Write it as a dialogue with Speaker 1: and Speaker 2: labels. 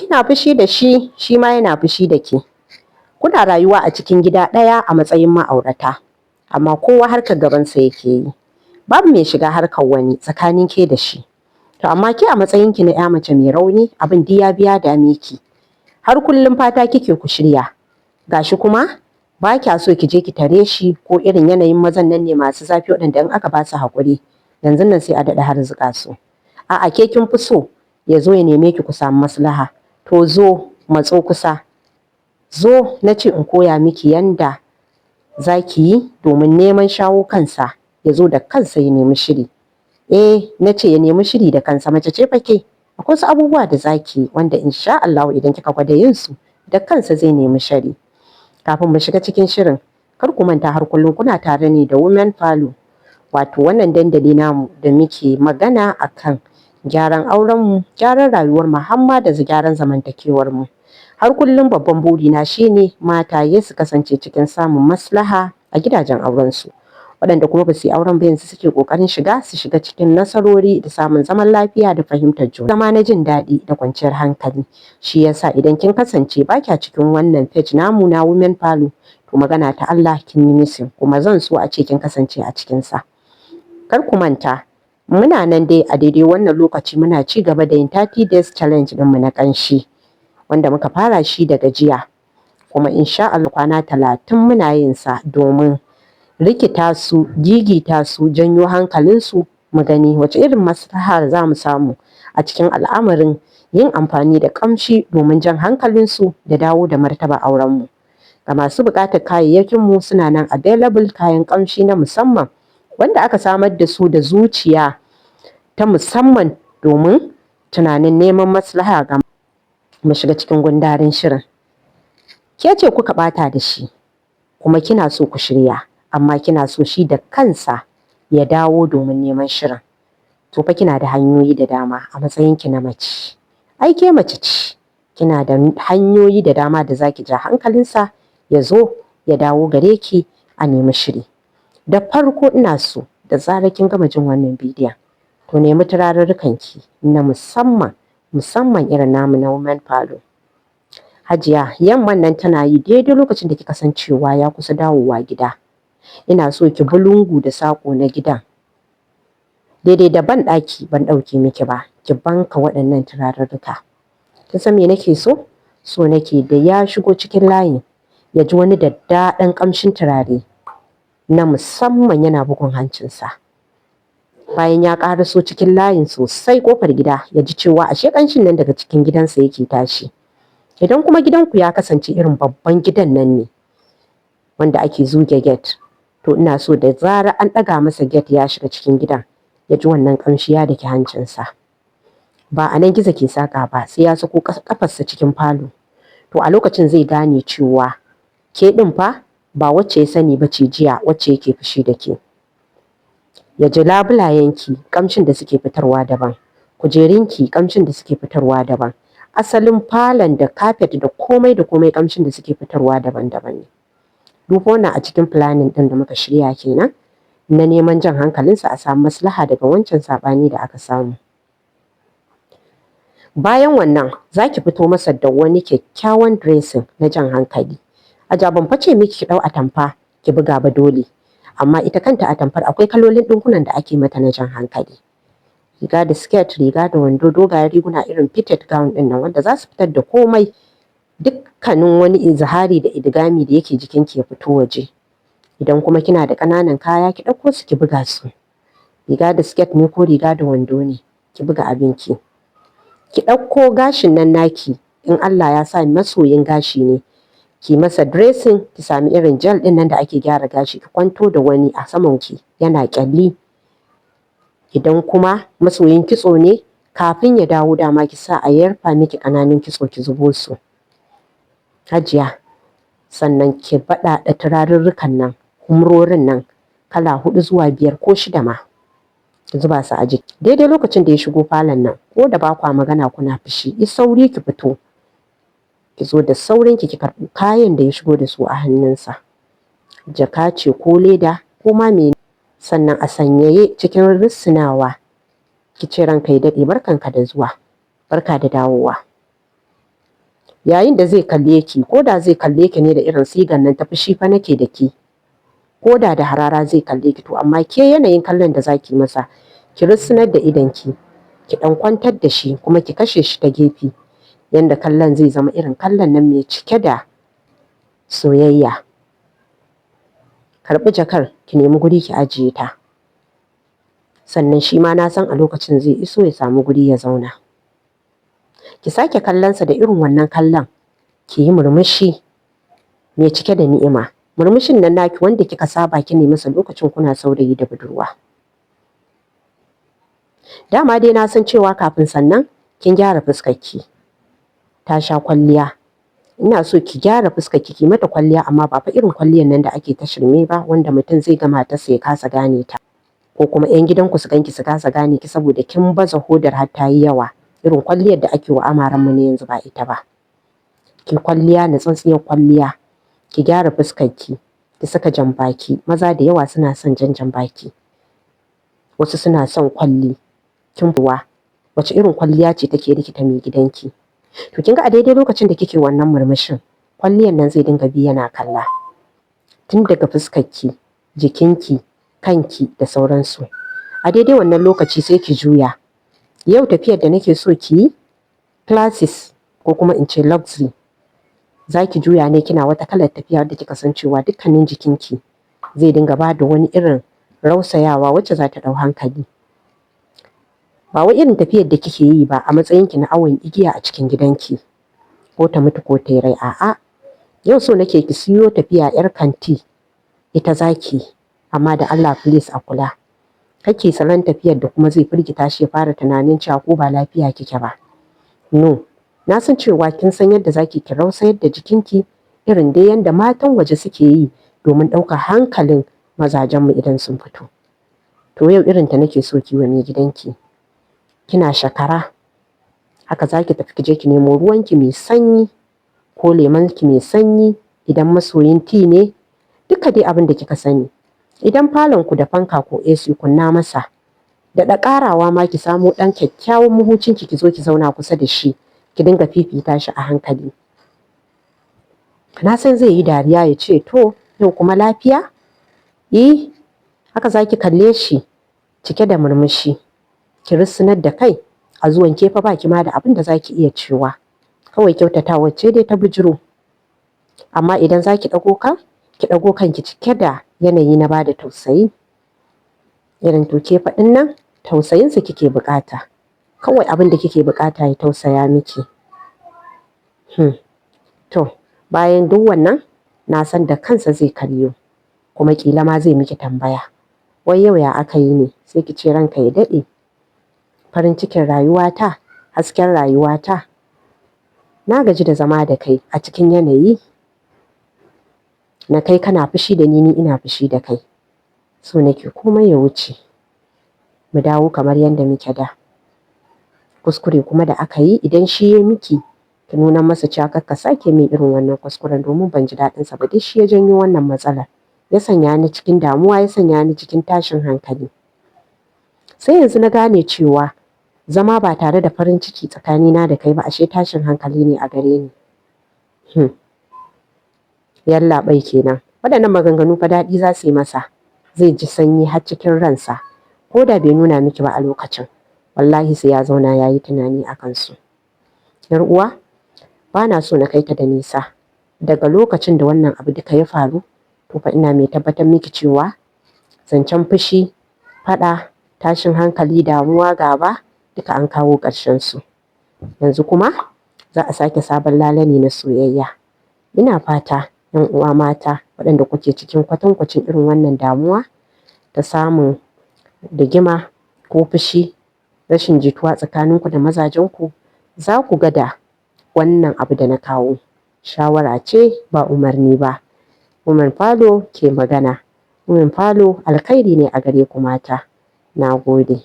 Speaker 1: Kina fushi da shi, shi ma yana fushi da ke. Kuna rayuwa a cikin gida ɗaya a matsayin ma'aurata, amma kowa harkar gabansa yake yi. Babu mai shiga harkar wani tsakanin ke da shi. To amma ke a matsayinki na 'ya mace mai rauni, abin duk ya biya dame ki. Har kullum fata kike ku shirya. Gashi kuma ba kya so ki je ki tare shi, ko irin yanayin mazan nan ne masu zafi waɗanda in aka ba su haƙuri yanzu nan sai a daɗa harzuƙa su. A'a, ke kin fi so ya zo ya neme ki ku samu maslaha. To zo, matso kusa. Zo na ce in koya miki yanda za ki yi domin neman shawo kansa, ya zo da kansa ya nemi shiri. Eh, na ce ya nemi shiri da kansa, mace ce fa ke. Akwai wasu abubuwa da za ki yi wanda insha Allahu idan kika gwada yin su, da kansa zai nemi shiri. Kafin mu shiga cikin shirin, kar ku manta har kullum kuna tare ne da Women Parlour, wato wannan dandali namu da muke magana akan gyaran aurenmu, gyaran rayuwarmu, har ma da gyaran zamantakewarmu. Har kullum babban burina shine mataye su kasance cikin samun maslaha a gidajen aurensu. Waɗanda kuma ba su yi auren ba yanzu suke ƙoƙarin shiga, su shiga cikin nasarori da samun zaman lafiya da fahimtar juna. Zama na jin daɗi da kwanciyar hankali. Shi yasa idan kin kasance ba kya cikin wannan page namu na Women Parlour, to magana ta Allah kin yi missing, kuma zan so a ce kin kasance a cikinsa. Kar ku manta, muna nan dai a daidai wannan lokaci muna ci gaba da yin 30 days challenge ɗinmu na ƙanshi, wanda muka fara shi daga jiya. Kuma insha Allah kwana 30 muna yin sa domin rikita su, gigita su, janyo hankalinsu, mu gani wace irin maslaha za mu samu a cikin al'amarin yin amfani da ƙamshi domin jan hankalinsu da dawo da martaba aurenmu. Ga masu buƙatar kayayyakinmu, suna nan available, kayan ƙamshi na musamman wanda aka samar da su da zuciya ta musamman domin tunanin neman maslaha. Ga mu shiga cikin gundarin shirin. Ke ce kuka ɓata da shi, kuma kina so ku shirya, amma kina so shi da kansa ya dawo domin neman shirin. To fa kina da hanyoyi da dama a matsayinki na mace. Ai ke mace ce, kina da hanyoyi da dama da zaki ja hankalinsa ya zo ya dawo gare ki a nemi shiri. Da farko, ina so da zarar kin gama jin wannan bidiyon, to nemi turarurrukanki na musamman, musamman irin namu na Women Parlour. Hajiya, yamman nan tana yi, daidai lokacin da kika san cewa ya kusa dawowa gida, ina so ki bi lungu da saƙo na gidan. Daidai da ban ɗaki ban ɗauke miki ba, ki banka waɗannan turarurruka. Kin san me nake so? So nake da ya shigo cikin layin ya ji wani daddaɗan ƙamshin turare na musamman yana bugun hancinsa. Bayan ya ƙaraso cikin layin sosai, ƙofar gida, ya ji cewa ashe ƙanshin nan daga cikin gidansa yake tashi. Idan kuma gidanku ya kasance irin babban gidan nan ne wanda ake zuge gate, to ina so da zarar an ɗaga masa gate ya shiga cikin gidan, ya ji wannan ƙamshi ya daki hancinsa. Ba a nan gizo ke saƙa ba, sai ya sako ƙafarsa cikin falo. To a lokacin zai gane cewa ke ɗin fa ba wacce ya sani ba ce jiya wacce yake fushi da ke. Ya ji labulayenki ƙamshin da suke fitarwa daban, kujerunki ƙamshin da suke fitarwa daban, asalin falon da kafet da komai da komai, ƙamshin da suke fitarwa daban-daban ne. Duk wannan a cikin planning ɗin da muka shirya kenan na neman jan hankalinsa a samu maslaha daga wancan saɓani da aka samu. Bayan wannan, za ki fito masa da wani kyakkyawan dressing na jan hankali. A ban fa ce miki ki ɗau atamfa ki buga ba dole, amma ita kanta atamfar akwai kalolin ɗinkunan da ake mata na jan hankali. Riga da skirt, riga da wando, dogayen riguna irin fitted gown ɗin nan wanda za su fitar da komai, dukkanin wani izhari da idgami da yake jikinki ya fito waje. Idan kuma kina da ƙananan kaya, ki ɗauko su ki buga su. Riga da skirt ne ko riga da wando ne, ki buga abinki. Ki ɗauko gashin nan naki, in Allah ya sa masoyin gashi ne, ki masa dressing, ki sami irin gel ɗin nan da ake gyara gashi, ki kwanto da wani a saman ki yana ƙyalli. Idan kuma masoyin kitso ne, kafin ya dawo dama ki sa a yarfa miki ƙananun kitso ki zubo su. Hajiya, sannan ki baɗaɗa turarurrukan nan, humrorin nan kala huɗu zuwa biyar ko shida ma, ki zuba su a jiki. Daidai lokacin da ya shigo falon nan, ko da ba kwa magana kuna fushi, yi sauri ki fito. Ki zo da saurin ki, ki karɓi kayan da ya shigo da su a hannunsa. Jaka ce ko leda ko ma mene. Sannan a sanyaye, cikin risinawa, ki ce, "Ranka ya daɗe, barkanka da zuwa, barka da dawowa." Yayin da zai kalle ki, ko da zai kalle ki ne da irin sigan nan ta fushi fa nake da ki, ko da da harara zai kalle ki, to amma ke yanayin kallon da zaki masa, ki rissunar da idonki, ki dan kwantar da shi kuma ki kashe shi ta gefe, yanda kallon zai zama irin kallon nan mai cike da soyayya. Karɓi jakar, ki nemi guri ki ajiye ta. Sannan shi ma na san a lokacin zai iso ya samu guri ya zauna. Ki sake kallonsa da irin wannan kallon, ki yi murmushi mai cike da ni'ima. Murmushin nan naki wanda kika saba ki nemi masa lokacin kuna saurayi da budurwa. Dama dai na san cewa kafin sannan kin gyara fuskarki, ta sha kwalliya. Ina so ki gyara fuskarki, ki mata kwalliya, amma ba fa irin kwalliyar nan da ake ta shirme ba, wanda mutum zai ga matarsa ya kasa gane ta, ko kuma 'yan gidanku su ganki su kasa gane ki saboda kin baza hodar har ta yi yawa. Irin kwalliyar da ake wa amaran mu ne yanzu ba ita ba. Ki kwalliya na tsantsiyar kwalliya, ki gyara fuskarki, ki saka jan baki. Maza da yawa suna son jan jan baki, wasu suna son kwalli. Kin buwa wace irin kwalliya ce take rikita mai gidanki? To kin ga a daidai lokacin da kike wannan murmushin, kwalliyar nan zai dinga bi yana kalla tun daga fuskarki, jikinki, kanki da sauransu. A daidai wannan lokaci sai ki juya. Yau tafiyar da nake so ki yi classes, ko kuma in ce luxury, za ki juya ne kina wata kalar tafiya wadda kika san cewa dukkanin jikinki zai dinga ba da wani irin rausayawa wacce za ta ɗau hankali. Ba wai irin tafiyar da kike yi ba a matsayinki na awon igiya a cikin gidanki, ko ta mutu ko ta yi rai. A'a, yau so nake ki siyo tafiya 'yar kanti, ita zaki, amma da Allah please a kula. Kake salon tafiyar da kuma zai firgita shi ya fara tunanin cewa ko ba lafiya kike ba. No, na san cewa kin san yadda zaki ki rausayar da jikinki irin dai yanda matan waje suke yi domin ɗaukar hankalin mazajenmu idan sun fito. To yau irin ta nake so ki wa mai gidanki. Kina shakara haka zaki tafi ki je ki nemo ruwanki mai sanyi ko lemonki mai sanyi idan masoyin tea ne, duka dai abin da kika sani. Idan falon ku da fanka ko AC, kunna masa. Daɗa ƙarawa ma, ki samo ɗan kyakkyawan mahucinki, ki zo ki zauna kusa da shi, ki dinga fifita shi a hankali. Na san zai yi dariya ya ce, "To, yau kuma lafiya?" Eh, haka zaki kalle shi cike da murmushi, ki rissunar da kai. A zuwan ke fa baki ma da abin da zaki iya cewa, kawai kyautatawa ce dai ta bijiro. Amma idan zaki ɗago kan, ki ɗago kanki cike da yanayi na bada tausayi, irin to ke faɗin nan tausayinsa kike buƙata, kawai abin da kike buƙata ya tausaya miki. To bayan duk wannan, na san da kansa zai karyo, kuma ƙila ma zai miki tambaya, "Wai yau ya aka yi ne?" Sai ki ce, "Ranka ya daɗe, farin cikin rayuwata, hasken rayuwata, na gaji da zama da kai a cikin yanayi na kai kana fushi da ni, ni ina fushi da kai. So nake komai ya wuce, mu dawo kamar yadda muke da. Kuskure kuma da aka yi, idan shi ya miki, ki nuna masa cewa kar ka sake min irin wannan kuskuren, domin ban ji daɗin sa ba. Duk shi ya janyo wannan matsalar, ya sanya ni cikin damuwa, ya sanya ni cikin tashin hankali. Sai yanzu na gane cewa zama ba tare da farin ciki tsakanina da kai ba ashe tashin hankali ne a gare ni." Yallaɓai kenan. Waɗannan maganganu fa daɗi za su yi masa, zai ji sanyi har cikin ransa, ko da bai nuna miki ba a lokacin. Wallahi sai ya zauna ya yi tunani a kansu. Yar uwa, ba na so na kai ta da nisa. Daga lokacin da wannan abu duka ya faru, to fa ina mai tabbatar miki cewa zancen fushi, faɗa, tashin hankali, damuwa, gaba, duka an kawo ƙarshen su. Yanzu kuma za a sake sabon lale ne na soyayya. Ina fata 'yan uwa mata waɗanda kuke cikin kwatankwacin irin wannan damuwa ta samun rigima ko fushi, rashin jituwa tsakaninku da mazajenku, za ku ga da wannan abu da na kawo. Shawara ce, ba umarni ba. Women Falo ke magana. Women Falo alkhairi ne a gare ku mata. Na gode.